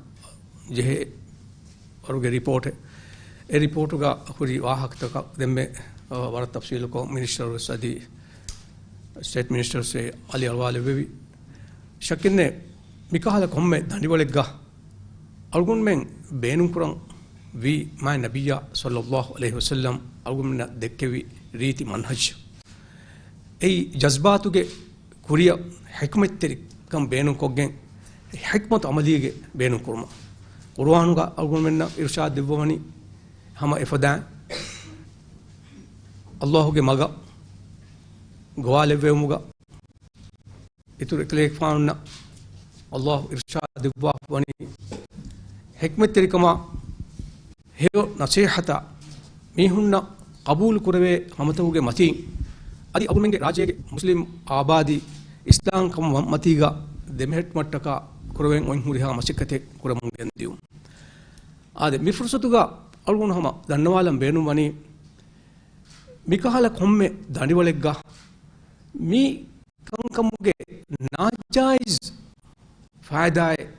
ޖެހޭ ވަރުގެ ރިޕޯޓެއް. އެ ރިޕޯޓުގަ ހުރި ވާހަކަތަކަށް ދެންމެ، އަ، ވަރަށް ތަފްސީލުކޮށް މިނިސްޓަރު ވެސް އަދި ސްޓޭޓް މިނިސްޓަރު ވެސް އަލި އަޅުވާލެއްވެވި. ޝައްކެއްނެތް، މިކަހަލަ ކޮންމެ ދަނޑިވަޅެއްގަ އަޅުގަނޑުމެން ބޭނުންކުރަން ވީ މާތް ނަބިއްޔާ ޞައްލައްލާހު ޢަލައިހި ވަސައްލަމް އަޅުގަނޑުމެންނަށް ދެއްކެވި ރީތި މަންހަޖު. އެއީ ޖަޒްބާތުގެ ކުރިއަށް ޙިކްމަތްތެރިކަން ބޭނުންކޮށްގެން، ޙިކްމަތު ޢަމަލީގެ ބޭނުންކުރުމަށް. ޤުރުއާނުގަ އަޅުގަނޑުމެންނަށް އިރުޝާދު ދެއްވަވަނީ ހަމަ އެފަދައިން، އައްލާހުގެ މަގަށް ގޮވާލެއްވެވުމުގަ އިތުރު އެކަލޭގެފާނުންނަށް އައްލާހު އިރުޝާދު ދެއްވާފަ ވަނީ ޙިކްމަތްތެރިކަމާ، ހެޔޮ ނަޞޭޙަތާ މީހުންނަށް ޤަބޫލު ކުރެވޭ ހަމަތަކުގެ މަތީން، އަދި އަޅުގަނޑުމެންގެ ރާއްޖޭގެ މުސްލިމް އާބާދީ އިސްލާމްކަމުގެ މަތީގަ ދެމެހެއްޓުމަށްޓަކާ ކުރެވެން އޮތް ހުރިހާ މަސައްކަތެއް ކުރަމުން ގެންދިޔުން. އާދެ، މި ފުރުޞަތުގަ އަޅުގަނޑު ހަމަ ދަންނަވާލަން ބޭނުންވަނީ، މިކަހަލަ ކޮންމެ ދަނޑިވަޅެއްގަ މި ކަންކަމުގެ ނާޖާއިޒް ފައިދާއެއް،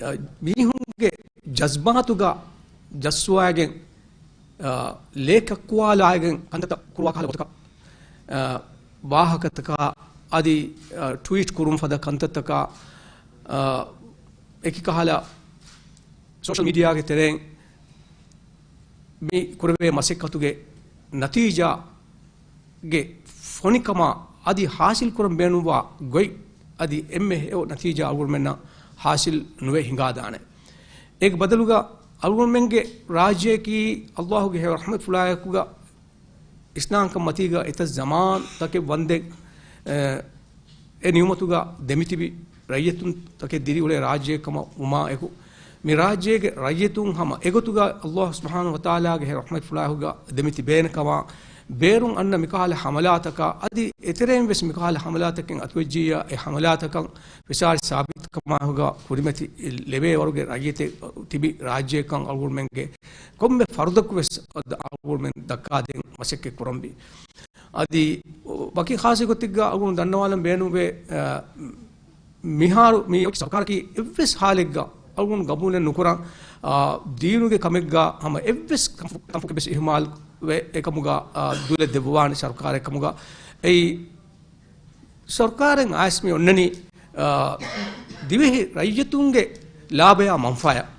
އަ، މީހުންގެ ޖަޒްބާތުގަ ޖައްސުވައިގެން، އަ، ލޭކައްކުވާލާގެން ކަންތައްތައް ކުރުވާ ކަހަލަ ގޮތަކަށް، އަ، ވާހަކަތަކާ އަދި، އަ، ޓްވީޓް ކުރުން ފަދަ ކަންތައްތަކާ، އަ، އެކި ކަހަލަ ސޯޝަލް މީޑިއާގެ ތެރެއިން މި ކުރެވޭ މަސައްކަތުގެ ނަތީޖާގެ ފޮނިކަމާ އަދި ހާސިލް ކުރަން ބޭނުންވާ ގޮތް އަދި އެންމެ ހެޔޮ ނަތީޖާ އަޅުގަނޑުމެންނަށް ހާސިލް ނުވެ ހިނގާދާނެ. އޭގެ ބަދަލުގަ އަޅުގަނޑުމެންގެ ރާއްޖެއަކީ އައްލާހުގެ ހެޔޮ ރަޙްމަތްފުޅާއެކުގަ އިސްލާމްކަން މަތީގަ އެތައް ޒަމާންތަކެއް ވަންދެން، އެ، އެ ނިޢުމަތުގަ ދެމިތިބި ރައްޔިތުންތަކެއް ދިރިއުޅޭ ރާއްޖެއެއް ކަމަށް ވުމާ އެކު، މި ރާއްޖޭގެ ރައްޔިތުން ހަމަ އެގޮތުގަ އައްލާހު ސުބްޙާނަހު ވަތަޢާލާގެ ރަޙްމަތްފުޅާއެކުގަ ދެމިތިބޭނެ ކަމަށް ބޭރުން އަންނަ މިކަހަލަ ހަމަލާތަކާ އަދި އެތެރެއިން ވެސް މިކަހަލަ ހަމަލާތަކެއް އަތުވެއްޖިއްޔާ އެ ހަމަލާތަކަށް ފިސާރި ސާބިތުކަމާއެކުގަ ކުރިމަތި ލެވޭ ވަރުގެ ރައްޔިތެއް ތިބި ރާއްޖެއެއްކަން އަޅުގަނޑުމެންގެ ކޮންމެ ފަރުދަކު ވެސް އަޅުގަނޑުމެން ދައްކާދޭން މަސައްކަތް ކުރަންވީ. އަދި ވަކި ޚާއްޞަ ގޮތެއްގަ އަޅުގަނޑު ދަންނަވާލަން ބޭނުންވޭ، އަ، މިހާރު މި ސަރުކާރަކީ އެއްވެސް ހާލެއްގަ އަޅުގަނޑު ގަބޫލެއް ނުކުރަން، އަ، ދީނުގެ ކަމެއްގަ ހަމަ އެއްވެސް ކަންފު-، ކަންފުކެއް ވެސް އިހުމާލުވެ އެކަމުގަ، އަ، ދުލެއް ދެއްވާނެ ސަރުކާރެއް ކަމުގަ. އެއީ ސަރުކާރެއް އައިސް މި އޮންނަނީ، އާ، ދިވެހި ރައްޔިތުންގެ ލާބަޔާ މަންފާޔަށް.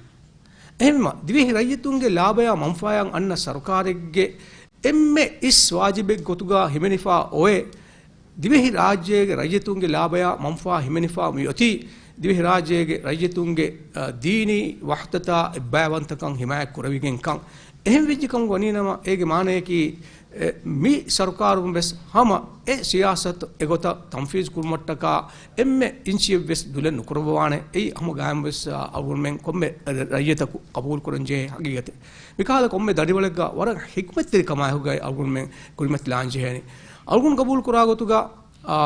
އެހެންވީމަ، ދިވެހި ރައްޔިތުންގެ ލާބަޔާ މަންފާޔަށް އަންނަ ސަރުކާރެއްގެ އެންމެ އިސް ވާޖިބެއް ގޮތުގަ ހިމެނިފާ އޮވޭ، ދިވެހި ރާއްޖޭގެ ރައްޔިތުންގެ ލާބަޔާ މަންފާ ހިމެނިފާ މިއޮތީ، ދިވެހި ރާއްޖޭގެ ރައްޔިތުންގެ، އާ، ދީނީ ވަޙްދަތާ އެއްބައިވަންތަކަން ހިމާޔަތް ކުރެވިގެން ކަން. އެހެން ވެއްޖެ ކަމުގަ ވަނީ ނަމަ، އޭގެ މާނަޔަކީ، އެ، މި ސަރުކާރުން ވެސް ހަމަ އެ ސިޔާސަތު އެގޮތަށް ތަންފީޒު ކުރުމަށްޓަކާ އެންމެ އިންޗިއެއް ވެސް ދުލެއް ނުކުރައްވާނެ. އެއީ ހަމަ ގާތްމުވެސް، އަ، އަޅުގަނޑުމެން ކޮންމެ ރައްޔިތަކު ޤަބޫލު ކުރަން ޖެހޭ ހަގީގަތެއް. މިކަހަލަ ކޮންމެ ދަނޑިވަޅެއްގަ ވަރަށް ޙިކްމަތްތެރިކަމާއެކުގައި އަޅުގަނޑުމެން ކުރިމަތިލާން ޖެހޭނެ. އަޅުގަނޑު ޤަބޫލު ކުރާ ގޮތުގަ، އާ،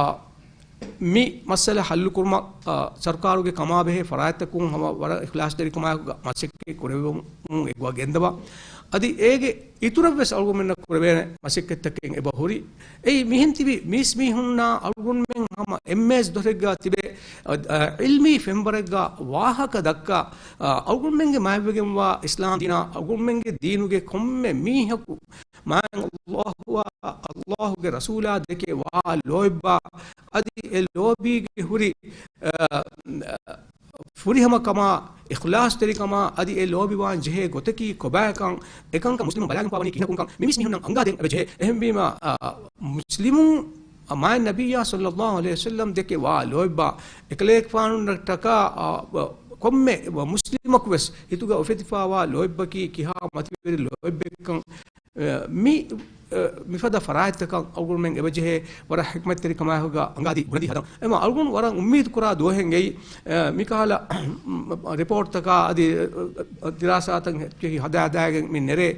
މި މައްސަލަ ޙައްލުކުރުމަށް، އާ، ސަރުކާރުގެ ކަމާބެހޭ ފަރާތްތަކުން ހަމަ ވަރަށް އިޚްލާޞްތެރިކަމާއެކުގަ މަސައްކަތް ކުރެވެމުން އެކުގަ ގެންދަވާ. އަދި އޭގެ އިތުރަށްވެސް އަޅުގަނޑުމެންނަށް ކުރެވޭނެ މަސައްކަތްތަކެއް އެބަ ހުރި. އެއީ މިހެން ތިބި މީސްމީހުންނާ އަޅުގަނޑުމެން ހަމަ އެއްމޭޒު ދޮށެއްގަ ތިބެ، އަ، އަ، ޢިލްމީ ފެންވަރެއްގަ ވާހަކަ ދައްކާ، އަ، އަޅުގަނޑުމެންގެ މާތްވެގެންވާ އިސްލާމް ދީނާ އަޅުގަނޑުމެންގެ ދީނުގެ ކޮންމެ މީހަކު މާތް ﷲ އާ، ﷲގެ ރަސޫލާ ދެކެ ވާ ލޯތްބާ އަދި އެ ލޯބީގެ ހުރި، އަ، ފުރިހަމަކަމާ، އިޚްލާޞްތެރިކަމާ އަދި އެ ލޯބިވާން ޖެހޭ ގޮތަކީ ކޮބާކަން، އެކަންކަން މުސްލިމުން ބަލާގެންފާވަނީ ކިހިނަކުންކަން މި މީސްމީހުންނަށް އަންގާދޭން އެބަޖެހޭ. އެހެންވީމަ، އަ، މުސްލިމުން މާތް ނަބިއްޔާ ޞައްލައްލާހު ޢަލައިހި ވަސައްލަމް ދެކެ ވާ ލޯތްބާ އެކަލޭގެފާނުންނަށްޓަކާ، އަ، ކޮންމެ މުސްލިމަކު ވެސް ހިތުގަ އުފެދިފާވާ ލޯތްބަކީ ކިހާ މަތިވެރި ލޯތްބެއްކަން މި، މިފަދަ ފަރާތްތަކަށް އަޅުގަނޑުމެން އެބަޖެހޭ ވަރަށް ޙިކްމަތްތެރިކަމާއެކުގަ އަނގާދީ ބުނެދީ ހަދަން. އެމަ އަޅުގަނޑު ވަރަށް އުއްމީދު ކުރާ ދުވަހެއް އެއީ، މިކަހަލަ ރިޕޯޓްތަކާ އަދި ދިރާސާތައް ހަދާދާގެން މި ނެރޭ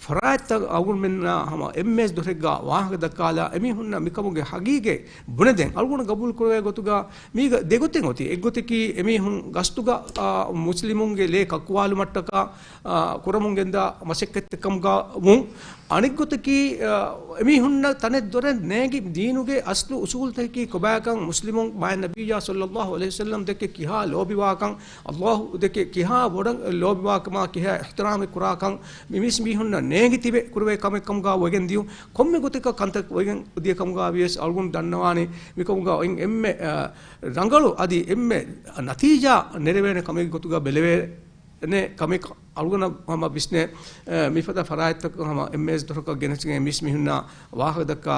ފަރާތްތައް އަޅުގަނޑުމެންނާ ހަމަ އެންމޭސް ދޮށެއްގަ ވާހަކަ ދައްކާލާ އެމީހުންނަށް މިކަމުގެ ހަގީގަތް ބުނެދޭން. އަޅުގަނޑު ގަބޫލު ކުރެވޭ ގޮތުގަ މީގަ ދެގޮތެއް އޮތީ. އެއްގޮތަކީ އެމީހުން ގަސްތުގަ، އާ، މުސްލިމުންގެ ލޭ ކައްކުވާލުމަށްޓަކާ، އާ، ކުރަމުން ގެންދާ މަސައްކަތްތައް ކަމުގަ ވުން. އަނެއްގޮތަކީ، އާ، އެމީހުންނަށް ތަނެއް ދޮރެއް ނޭނގި ދީނުގެ އަސްލު އުސޫލުތަކަކީ ކޮބާކަން، މުސްލިމުން މާތް ނަބިއްޔާ ޞައްލައްލާހު ޢަލައިހި ވަސައްލަމް ދެކެ ކިހާ ލޯބިވާކަން، ﷲ ދެކެ ކިހާ ވޮޑަށް ލޯބިވާކަމާ ކިހާ އިޙްތިރާމެއް ކުރާކަން، މި މީސްމީހުންނަށް ނޭނގި ތިބެ ކުރެވޭ ކަމެއް ކަމުގަ ވެގެން ދިޔުން. ކޮންމެ ގޮތަކަށް ކަންތައް ވެގެން ދިޔަ ކަމުގަ ވިޔަސް އަޅުގަނޑު ދަންނަވާނީ މިކަމުގަ އޮތް އެންމެ، އަ، ރަނގަޅު އަދި އެންމެ ނަތީޖާ ނެރެވޭނެ ކަމެއް ގޮތުގަ ބެލެވޭނެ ކަމެއް އަޅުގަނޑަށް ހަމަ ވިސްނޭ، އަ، މިފަދަ ފަރާތްތަކަށް ހަމަ އެންމޭސް ދޮށަކަށް ގެނެސްގެން މީސްމީހުންނާ ވާހަކަ ދައްކާ،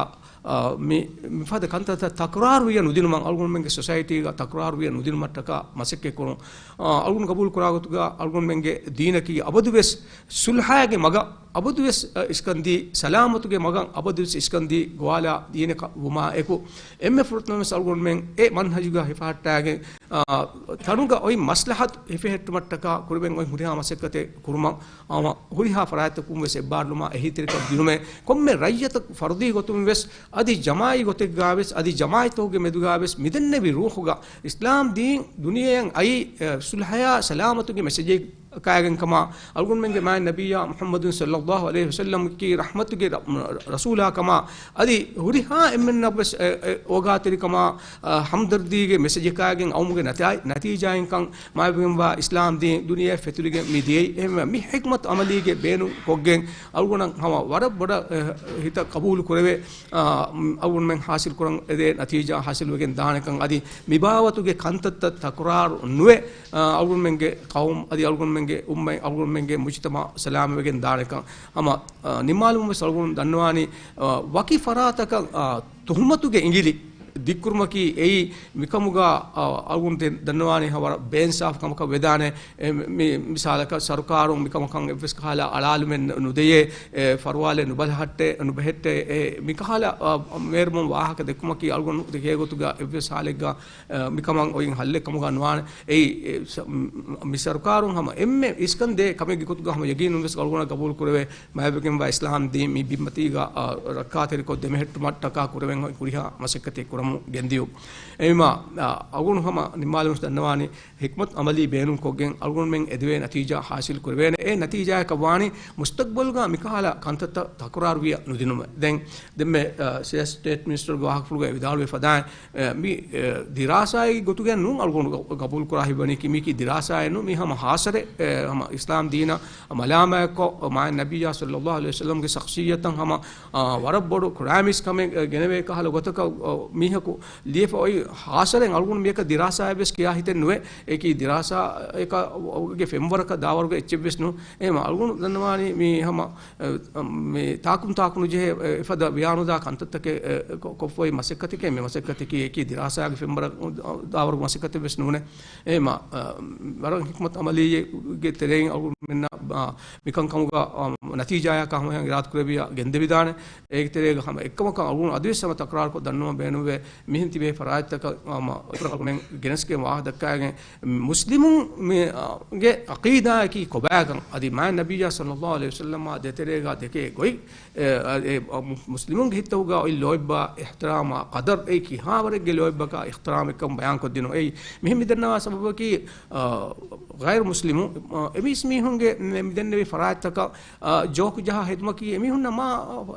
އަ، މި، މިފަދަ ކަންތައްތައް ތަކުރާރުވިޔަ ނުދިނުމަށް އަޅުގަނޑުމެންގެ ސޮސައިޓީގަ ތަކުރާރުވިޔަ ނުދިނުމަށްޓަކާ މަސައްކަތްކުރުން. އަ، އަޅުގަނޑު ގަބޫލު ކުރާ ގޮތުގަ އަޅުގަނޑުމެންގެ ދީނަކީ އަބަދުވެސް ޞުލްޙާގެ މަގަށް އަބަދުވެސް، އަ، އިސްކަންދީ، ސަލާމަތުގެ މަގަށް އަބަދުވެސް އިސްކަންދީ ގޮވާލާ ދީނެއް ވުމާ އެކު، އެންމެ ފުރަތަމަވެސް އަޅުގަނޑުމެން އެ މަންހަޖުގަ ހިފަހައްޓާގެން، އާ، ތަނުގަ އޮތް މަސްލަހަތު ހިފެހެއްޓުމަށްޓަކާ ކުރެވެން އޮތް ހުރިހާ މަސައްކަތެއް ކުރުމަށް ހަމަ ހުރިހާ ފަރާތްތަކުން ވެސް އެއްބާރުލުމާ އެހީތެރިކަން ދިނުމޭ. ކޮންމެ ރައްޔިތަކު ފަރުދީ ގޮތުން ވެސް އަދި ޖަމާޢީ ގޮތެއްގާ ވެސް އަދި ޖަމާޢަތްތަކުގެ މެދުގާ ވެސް މިދެންނެވި ރޫޙުގަ އިސްލާމް ދީން ދުނިޔެއަށް އައީ، އެ، ޞުލްޙަޔާ ސަލާމަތުގެ މެސެޖެއް ކާގެން ކަމާ، އަޅުގަނޑުމެންގެ މާތް ނަބިއްޔާ މުޙައްމަދު ޞައްލައްލާހު ޢަލައިހި ވަސައްލަމަކީ ރަޙްމަތުގެ ރަ-، ރަސޫލާ ކަމާ، އަދި ހުރިހާ އެންމެންނަށް ވެސް، އެ، އެ، އޯގާތެރިކަމާ، އަ، ހަމްދަރްދީގެ މެސެޖެއް ކާގެން އައުމުގެ ނަތާ-، ނަތީޖާއިންކަން މާތްވެގެންވާ އިސްލާމް ދީން ދުނިޔެއަށް ފެތުރިގެން މި ދިޔައީ. އެހެންވެ މި ޙިކްމަތު ޢަމަލީގެ ބޭނުން ކޮށްގެން އަޅުގަނޑަށް ހަމަ ވަރަށް ބޮޑަށް، އެ، ހިތަށް ޤަބޫލު ކުރެވޭ، އަ، އަޅުގަނޑުމެން ޙާޞިލް ކުރަން އެދޭ ނަތީޖާ ޙާޞިލް ވެގެން ދާނެކަން އަދި މިބާވަތުގެ ކަންތައްތައް ތަކުރާރު ނުވެ، އަ، އަޅުގަނޑުމެންގެ ޤައުމު އަދި އަޅުގަނޑުމެންގެ އުއްމަތް އަޅުގަނޑުމެންގެ މުޖުތަމަޢު ސަލާމަތްވެގެން ދާނެކަން ހަމަ، އަ، ނިންމާލުމުން ވެސް އަޅުގަނޑު ދަންނަވާނީ، އަ، ވަކި ފަރާތަކަށް، އަ، ތުހުމަތުގެ އިނގިލި ދިއްކުރުމަކީ އެއީ މިކަމުގަ، އަ، އަޅުގަނޑު ދެ-، ދަންނަވާނީ ހަ ވަރަށް ބޭއިންސާފު ކަމަކަށް ވެދާނެ. އެ، މި، މިސާލަކަށް ސަރުކާރުން މިކަމަކަށް އެއްވެސް ކަހަލަ އަޅާލުމެއް ނު-، ނުދެޔޭ، އެ، ފަރުވާލެއް ނުބަލަހައްޓޭ، ނުބެހެއްޓޭ، އެ، މިކަހަލަ، އަ، މޭރުމުން ވާހަކަ ދެއްކުމަކީ އަޅުގަނޑު ދެކޭ ގޮތުގަ އެއްވެސް ހާލެއްގަ އަ، މިކަމަށް އޮތް ހައްލެއް ކަމުގަ ނުވާނެ. އެއީ، އެ، ސަ-، މި ސަރުކާރުން ހަމަ އެންމެ އިސްކަންދޭ ކަމެއްގެ ގޮތުގަ ހަމަ ޔަގީނުން ވެސް އަޅުގަނޑަށް ގަބޫލު ކުރެވޭ، މާތްވެގެންވާ އިސްލާމް ދީން މި ބިންމަތީގަ، އަ، ރައްކާތެރިކޮށް ދެމެހެއްޓުމަށްޓަކާ ކުރެވެން އޮތް ހުރިހާ މަސައްކަތެއް ކުރަމުން ގެންދިޔުން. އެހެންވީމަ، އަ، އަޅުގަނޑު ހަމަ ނިންމާލުމުން ދަންނަވާނީ، ޙިކްމަތު ޢަމަލީ ބޭނުންކޮށްގެން އަޅުގަނޑުމެން އެދެވޭ ނަތީޖާ ޙާޞިލް ކުރެވޭނެ. އެ ނަތީޖާއަކަށް ވާނީ މުސްތަޤްބަލުގަ މިކަހަލަ ކަންތައްތައް ތަކުރާރުވިޔަ ނުދިނުމެއް. ދެން ދެންމެ، އަ، ސިޔާސަތު ސްޓޭޓް މިނިސްޓަރުގެ ވާހަކަފުޅުގައި ވިދާޅުވެ ފަދައިން، އެ، މި، އެ، ދިރާސާއެއް ގޮތުގައި ނޫން އަޅުގަނޑު ގަ-، ގަބޫލު ކުރާ ހިތްވަނީކީ މީކީ ދިރާސާއެއް ނޫން، މީ ހަމަ ހާސަރެއް، އެ، ހަމަ އިސްލާމް ދީނަށް މަލާމާތްކޮށް، މާތް ނަބިއްޔާ ޞައްލައްލާހު ޢަލައިހި ވަސައްލަމްގެ ޝަޚްޞިއްޔަތަށް ހަމަ، އާ، ވަރަށް ބޮޑު ކްރައިމްސް ކަމެއް، އެ، ގެނެވޭ ކަހަލަ ގޮތަކަށް، އަ، މީ މީހަކު ލިޔެފަ އޮތް ހާސަރެން އަޅުގަނޑު މިޔަކަށް ދިރާސާއެއް ވެސް ކިޔާ ހިތެއް ނުވޭ. އެކި ދިރާސާއެކަ ގެ ފެންވަރަކަށް ދާވަރުގެ އެއްޗެއް ވެސް ނޫން. އެހެމަ އަޅުގަނޑު ދަންނަވާނީ މީ ހަމަ، އެ، މި ތާކުން ތާކުނު ޖެހޭ، އެ، އެފަދަ ވިޔާނުދާ ކަންތައްތަކެއް، އެ، ކޮ-، ކޮށްފައި މަސައްކަތެކޭ. މި މަސައްކަތަކީ އެކި ދިރާސާގެ ފެންވަރަށް ދާވަރު މަސައްކަތެއް ވެސް ނޫނޭ. އެހެމަ، އަ، ވަރަށް ހިކްމަތު އަމަލީގެ ތެރެއިން އަޅުގަނޑުމެންނަށް، އަ، މިކަންކަމުގަ، އަ، ނަތީޖާޔާ ކަހަމަޔަށް އިރާދަ ކުރެއްވިޔާ ގެންދެވިދާނެ. އޭގެ ތެރޭގަ ހަމަ އެއްކަމަކަށް އަޅުގަނޑު އަދިވެސް ހަމަ ތަކްރާރުކޮށް ދަންނަވަން ބޭނުންވޭ. މިހެން ތިބޭ ފަރާތްތަކަށް ހަމަ އަޅުގަނޑުމެން ގެނެސްގެން ވާހަކަ ދައްކާގެން މުސްލިމުން މި، އަ، ގެ އަޤީދާއަކީ ކޮބާކަން އަދި މާތް ނަބިއްޔާ ޞައްލައްލާހު ޢަލައިހި ވަސައްލަމާ ދޭތެރޭގަ ދެކޭ ގޮތް، އެ، އެ، މު-، މުސްލިމުންގެ ހިތްތަކުގަ އޮތް ލޯތްބާ އިޙްތިރާމާ ޤަދަރު އެއީ ކިހާވަރެއްގެ ލޯތްބަކާ އިޙްތިރާމެއްކަން ބަޔާންކޮށްދިނުން. އެއީ މިހެން މިދަންނަވާ ސަބަބަކީ، އަ، ޣައިރު މުސްލިމު، އަ، އެމީސް މީހުންގެ މި-، މިދެންނެވި ފަރާތްތަކަށް، އަ، ޖޯކް ޖަހާ ހިދުމަކީ އެމީހުންނަށް މާ،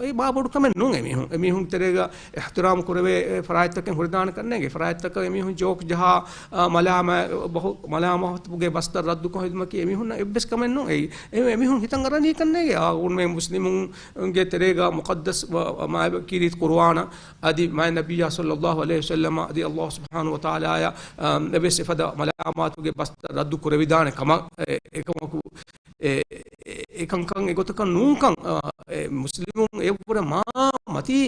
އެ މާ ބޮޑު ކަމެއް ނޫން. އެމީހުން، އެމީހުން ތެރޭގަ އިޙްތިރާމް ކުރެވޭ ފަރާތްތަކެއް ހުރެދާނެ ކަންނޭނގެ. ފަރާތްތަކަށް އެމީހުން ޖޯކް ޖަހާ، އަ، މަލާމާ، ބަހު-، މަލާމާތުގެ ބަސްތައް ރައްދުކޮށް ހިދުމަކީ އެމީހުންނަށް އެއްވެސް ކަމެއް ނޫން. އެއީ، އެ-، އެމީހުން ހިތަށް އަރަނީ ކަންނޭނގެ. އަ، އަޅުގަނޑުމެން މުސްލިމުންގެ ތެރޭގަ މުޤައްދަސް ވަ-، ވަ-، މާ ކީރިތި ޤުރުއާނަށް އަދި މާތް ނަބިއްޔާ ޞައްލައްލާހު ޢަލައިހި ވަސައްލަމަ އަދި ﷲ ސުބްޙާނަހޫ ވަތަޢާލާއަށް، އަ، އެއްވެސް އެފަދަ މަލާމާތުގެ ބަސްތައް ރައްދު ކުރެވިދާނެ ކަމަށް، އެ، އެކަމަކު، އެ، އެ، އެކަންކަން އެގޮތަކަށް ނޫންކަން، އަ، އެ، މުސްލިމުން އެއަށްވުރެ މާ މަތީ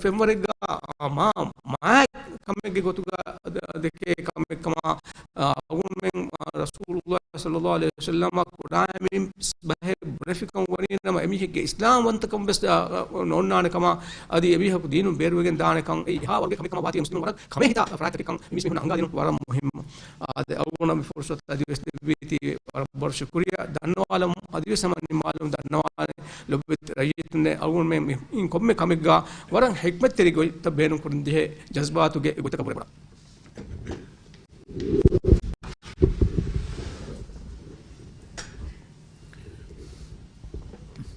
ފެންވަރެއްގަ، އަ، މާ މާތް ކަމެއްގެ ގޮތުގަ ދެ-، ދެކޭ ކަމެއްކަމަށް، އަ، އަޅުގަނޑުމެން، އަ، ރަސޫލުﷲ ޞައްލައްލާހު ޢަލައިހި ވަސައްލަމަ ކުޑައިމީސް ބަހެއް ބުނެފިކަން ވަނީ ނަމަ، އެމީހެއްގެ އިސްލާމްވަންތަކަން ވެސް، އަ، އަ، ނޯންނާނެ ކަމަށް، އަދި އެމީހަކު ދީނުން ބޭރުވެގެން ދާނެކަން، އެ އެހާ ވަރުގެ ކަމެއް ކަމަށް ވާތީ މުސްލިމުން ވަރަށް ކަމޭހިތާ ފަރާތްތަކެއްކަން މި މީސް މީހުން އަންގާދިނުން ވަރަށް މުހިއްމު. އާދެ، އަޅުގަނޑަށް މި ފުރުޞަތު އަދިވެސް ދެއްވީތީ ވަރަށް ބޮޑު ޝުކުރިއްޔާ. ދަންނަވާލަމުން އަދިވެސް ހަމަ ނިންމާލަމުން ދަންނަވާނެ ލޮބުވެތި ރައްޔިތުންނޭ، އަޅުގަނޑުމެން މި ކޮންމެ ކަމެއްގަ ވަރަށް ޙިކްމަތްތެރި ގޮތްތައް ބޭނުން ކުރަން ޖެހޭ ޖަޒްބާތުގެ ގޮތަކަށް ވުރެ ބޮޑަށް.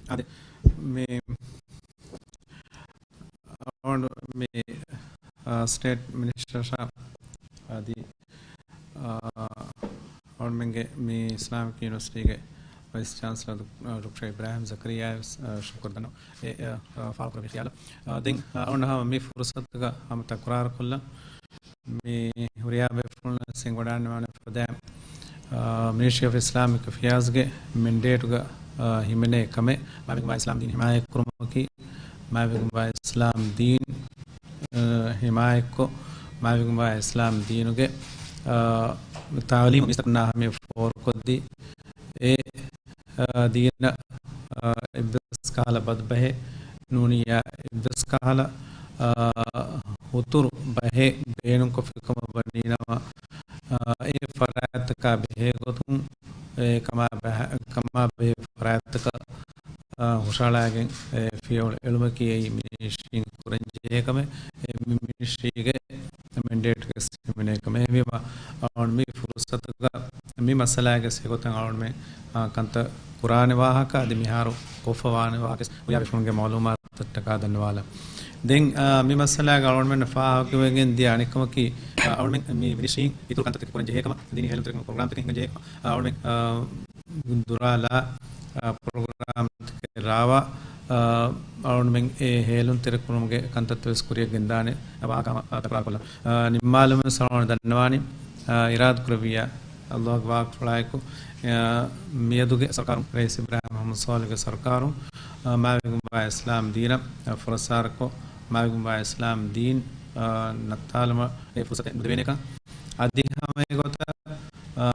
އާދެ، މި އަޅުގަނޑު މި، އާ، ސްޓޭޓް މިނިސްޓަރ އަދި، އާ، އަޅުގަނޑުމެންގެ މި އިސްލާމިކް ޔުނިވަރސިޓީގެ ވައިސް ޗާންސަލަރ ދޮކް-، އާ، ޑޮކްޓަރ އިބްރާހިމް ޒަކަރިއްޔާ ވެސް، އާ، ޝުކުރު ދަންނަވަން. އެ، އެ، އާ، ފާޅުކުރެއްވި ޚިޔާލަށް. އާ، ދެން، އާ، އަޅުގަނޑު ހަމަ މި ފުރުޞަތުގަ ހަމަ ތަކުރާރު ކޮށްލަން. މި ހުރިހާ ބޭފުޅުން ސިނގޮޑާން ވާނެ ފަދައިން، އާ، މިނިސްޓްރީ އޮފް އިސްލާމިކް އެފެއާޒްގެ މެންޑޭޓުގަ، އާ، ހިމެނޭ ކަމެއް، މާބިގުމާ އިސްލާމް ދީން ހިމާޔަތް ކުރުމަކީ، މާބިގުމާ އިސްލާމް ދީން، އާ، ހިމާޔަތްކޮށް، މާބިގުމާ އިސްލާމް ދީނުގެ، އާ، ތާލީމު މީސްތަކުންނާ ހަމަޔަށް ފޯރުކޮށްދީ، އެ އާ، ދީނަށް، އާ، އެއްވެސް ކަހަލަ ބަދުބަހެއް ނޫނިއްޔާ، އެއްވެސް ކަހަލަ، އާ، ހުތުރު ބަހެއް ބޭނުންކޮށްފި ކަމަށް ވަނީ ނަމަ، އާ، އެ ފަރާތްތަކާ ބެހޭ ގޮތުން، އެ ކަމާ ބެހ-، ކަމާ ބެހޭ ފަރާތްތަކަށް، އާ، ހުށަހަޅާގެން، އެ، ފިޔަވަޅު އެޅުމަކީ އެއީ މިނިސްޓްރީން ކުރަން ޖެހޭ ކަމެއް. އެ، މި މިނިސްޓްރީގެ މެންޑޭޓްގެ ސިމިނޭ ކަމެއް. އެހެންވީމަ، އަޅުގަނޑު މި ފުރުޞަތުގަ މި މައްސަލާގެ އެގޮތަށް އަޅުގަނޑުމެން، އާ، ކަންތައް ކުރާނެ ވާހަކަ އަދި މިހާރު ކޮށްފަ ވާނެ ވާހަކަ ވެސް ހުރިހާ ބޭފުޅުންގެ މައުލޫމާތަށްޓަކާ ދަންނަވާލަން. ދެން، އާ، މި މައްސަލާގަ އަޅުގަނޑުމެންނަށް ފާހަގަވެގެން ދިޔަ އަނެއްކަމަކީ، އާ، އަޅުގަނޑުމެން މި މިނިސްޓްރީން އިތުރު ކަންތައްތަކެއް ކުރަން ޖެހޭ ކަމަށް، ދީނީ ހޭލުންތެރިކުރުމުގެ ޕްރޮގްރާމްތަކެއް ހިނގަން ޖެހޭ ކަމަށް، އާ، އަޅުގަނޑުމެން، އާ، ދުރާލާ، އާ، ޕްރޮގްރާމްތަކެއް ރާވާ، އާ، އަޅުގަނޑުމެން އެ ހޭލުންތެރިކުރުމުގެ ކަންތައްތައް ވެސް ކުރިއަށް ގެންދާނެ ވާހަކަ ހަމަ، އާ، ތަކުރާރުކޮށްލަން. އާ، ނިންމާލުމުން އަޅުގަނޑު ދަންނަވާނީ، އާ، އިރާދަކުރެއްވިއްޔާ، ﷲގެ ވާހަކަފުޅާއެކު، އާ، މިއަދުގެ ސަރުކާރުން، ރައީސް އިބްރާހިމް މުޙައްމަދު ޞާލިޙްގެ ސަރުކާރުން، އާ، މާވިގުންވާ އިސްލާމް ދީނަށް، އާ، ފުރައްސާރަކޮށް، މާވިގުންވާ އިސްލާމް ދީން، އާ، ނައްތާލުމަށް އެ ފުރުޞަތެއް ނުދެވޭނެކަން. އަދި ހަމަ އެގޮތަށް، އާ،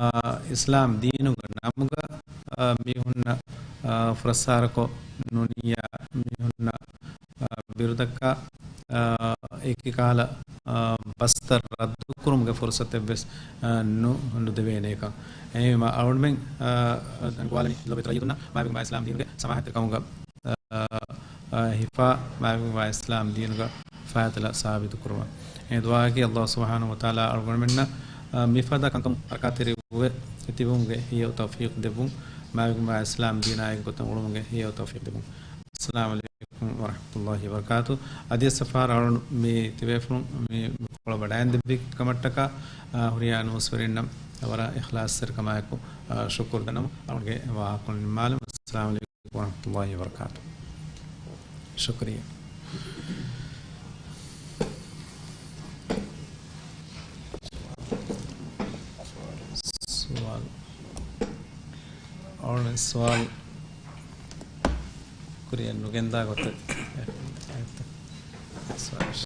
އިސްލާމް ދީނުގެ ނަމުގަ، އާ، މީހުންނަށް، އާ، ފުރައްސާރަކޮށް ނޫނިއްޔާ މީހުންނަށް، އާ، ބިރުދައްކާ، އާ، އެކި ކަހަލަ، އާ، ބަސްތައް ރައްދުކުރުމުގެ ފުރުޞަތެއްވެސް، އާ، ނު-، ނުދެވޭނެކަން. އެހެންވީމަ އަޅުގަނޑުމެން، އާ، ގޮވާލަނީ ލޮބުވެތި ރައްޔިތުންނަށް މާވިގުންވާ އިސްލާމް ދީނުގެ ސަމާހަތްތެރިކަމުގަ، އާ، އާ، ހިފާ، މާވިގުންވާ އިސްލާމް ދީނުގަ ފާތިލަ ސާބިތު ކުރުމަށް. އެ ދުޢާއަކީ ﷲ ސުބްޙާނަހޫ ވަތަޢާލާ އަޅުގަނޑުމެންނަށް، އާ، މިފަދަ ކަންކަމުން ހަރަކާތްތެރިވެ ތިބުމުގެ ހެޔޮ ތައުފީޤު ދެއްވުން، މާވިގުންވާ އިސްލާމް ދީނާ އެއްގޮތަށް އުޅުމުގެ ހެޔޮ ތައުފީޤު ދެއްވުން. އައްސަލާމު ޢަލައިކުމް ވަރަޙްމަތުﷲ ވަބަރަކާތު. އަދިވެސް ފަހަރަށް އަޅުގަނޑު މި ތިބޭފުޅުން މި ކޮޅަށް ވަޑައިންދެއްވި ކަމަށްޓަކާ، އާ، ހުރިހާ ނޫސްވެރިންނަށް ވަރަށް އިޚްލާޞްތެރިކަމާއެކު، އާ، ޝުކުރު ދަންނަވަން. އަޅުގަނޑުގެ ވާހަކަކޮޅު ނިންމާލަން. އައްސަލާމު ޢަލައިކުމް ވަރަޙްމަތުﷲ ވަބަރަކާތު. ޝުކުރިއްޔާ. އަޅުގަނޑު ސުވާލު ކުރިއަށް ނުގެންދާ ގޮތަށް ސުވާލު.